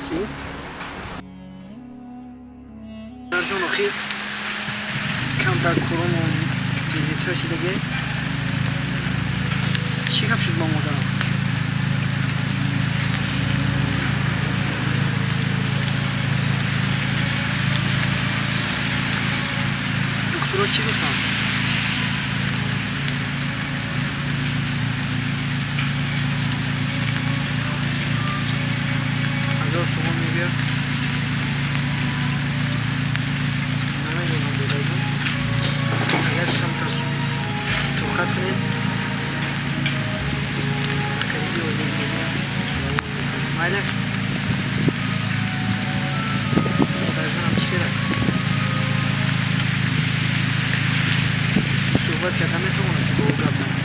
Ҳастӣ, модарҷон? Охир камтар коромон безебтар шидаге. Чӣ гап шуд бо модарам? Духтуро чӣ гуфтанд? 1000 сомон мегӯяд. Намедонам, додарҷон, агар камтар тоқат кунед, кредити ойлик мегирам, майлаш. Модарҷонам чӣ хел аст? Суҳбат карда метавонам, ки бо ӯ гап занам?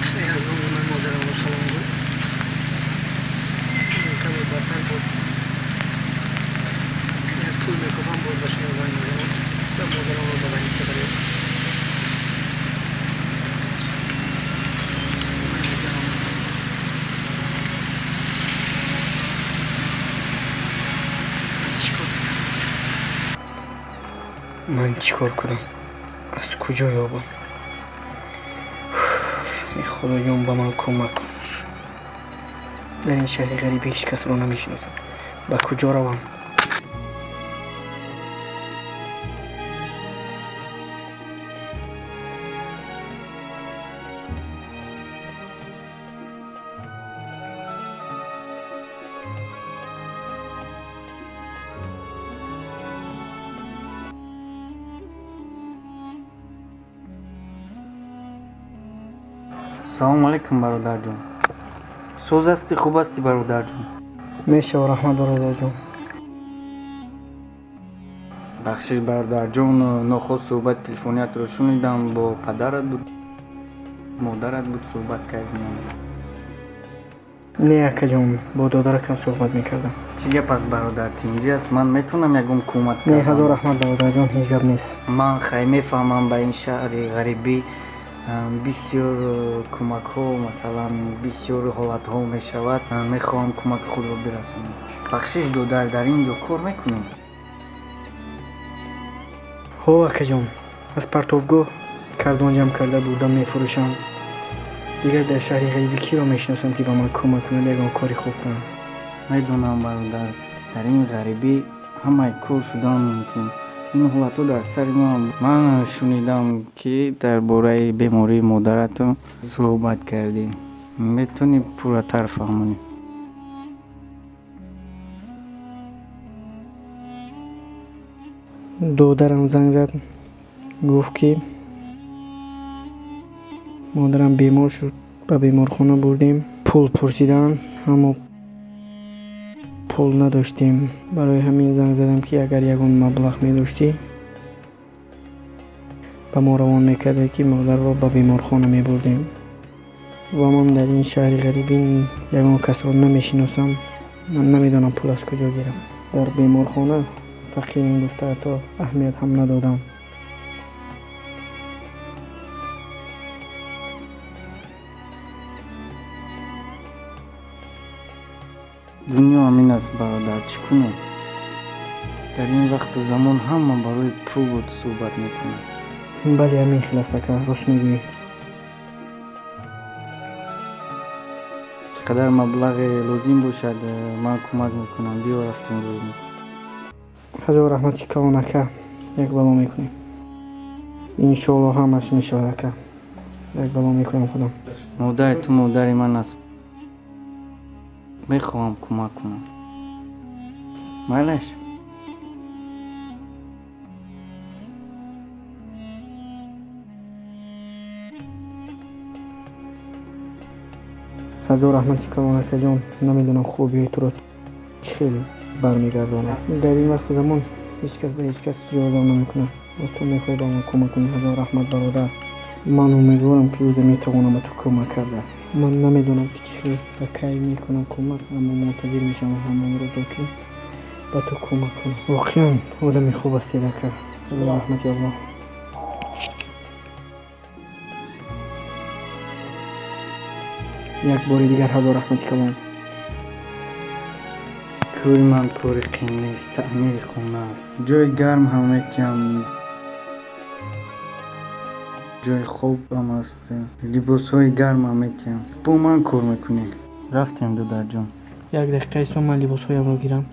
Хеле аз номи ман модарамро салом гӯй. Каме бадтар буд, як пул мекобам, боз ба шумо занг мезанам ва модарамро ба больница барем. Ман мезанам. Ман чӣ кор мекардам? Ман чӣ кор кунам? Аз куҷо ёбам? Э, Худоҷон, ба ман кӯмак кун. Дар ин шаҳри ғарибӣ ҳеҷ касро намешиносам. Ба куҷо равам? Салому алейкум, бародарҷон. Соз ҳастӣ, хуб ҳастӣ, бародарҷон? Мешава, раҳмат, бародарҷон. Бахшиш, бародарҷон, нохост суҳбати телефониятро шунидам. Бо падарат буд, модарат буд суҳбат кардем? Не, акаҷон, бо додаракам суҳбат мекардам. Чӣ гап аст, бародар? Тинҷӣ аст? Ман метавонам ягон кӯмак Не, ҳазор кардам? раҳмат, бародарҷон, ҳеҷ гап нест. Ман хай мефаҳмам, ба ин шаҳри ғарибӣ бисёр кӯмакҳо, масалан, бисёр ҳолатҳо мешавад. Мехоҳам кӯмаки худро бирасонам. Бахшиш, додар, дар ин ҷо кор мекунӣ? Ҳо, акаҷон, аз партовгоҳ кардон ҷамъ карда бурда мефурӯшам. Дигар дар шаҳри ғарибӣ киро мешиносам, ки ба ман кӯмак кунад, ягон кори хуб кунам? Медонам, бародар, дар ин ғарибӣ ҳамаи кор шудан мумкин. Ин ҳолатҳо дар сари ман. Ман шунидам, ки дар бораи бемории модаратон суҳбат кардӣ. Метавонӣ пурратар фаҳмонӣ? Додарам занг зад, гуфт, ки модарам бемор шуд, ба беморхона бурдем, пул пурсиданд, аммо пул надоштем. Барои ҳамин занг задам, ки агар ягон маблағ медоштӣ, ба мо равон мекардед, ки модарро ба беморхона мебурдем. Ва ман дар ин шаҳри ғарибӣ ягон касро намешиносам. Ман намедонам, пул аз куҷо гирам. Дар беморхона фақирем гуфта, ҳатто аҳамият ҳам надодам. Дунё ҳамин аст, бародар, чӣ кунем? Дар ин вақту замон ҳама барои пул бо ту суҳбат мекунад. Бале, ҳамин хел аст, ака, рост мегӯӣ. Чӣ қадар маблағе лозим бошад, ман кӯмак мекунам. Биё, рафтем рӯй. Ҳазор раҳмати калон, ака. Як бало мекунем, иншоалло, ҳамаш мешавад, ака. Як бало мекунам худам. Модари ту модари ман аст, мехоҳам кӯмак кунам. Майлаш. Ҳазор раҳмати калон, акаҷон. Намедонам, хубиҳои туро чӣ хел бармегардонам. Дар ин вақту замон ҳеҷ кас ба ҳеҷ кас ёрдам намекунад ва ту мехоҳӣ ба ман кӯмак кунӣ. Ҳазор раҳмат, бародар. Ман умедворам, ки рӯзе метавонам ба ту кӯмак карда. Ман намедонам, ки чӣ хел ва кай мекунам кӯмак, аммо мунтазир мешавам ҳамон рӯзо, ки Ба ту кӯмак кунам. Воқеан одами хуб ҳастед, ака. Раҳмати Аллоҳ. Як бори дигар ҳазор раҳмати калон. Кори ман кори қин нест, таъмири хона аст. Ҷои гарм ҳам метиҳам, ҷои хоб ҳам аст, либосҳои гарм ҳам метиҳам. Бо ман кор мекунӣ. Рафтем, додарҷон. Як дақиқа исто, ман либосҳоямро гирам.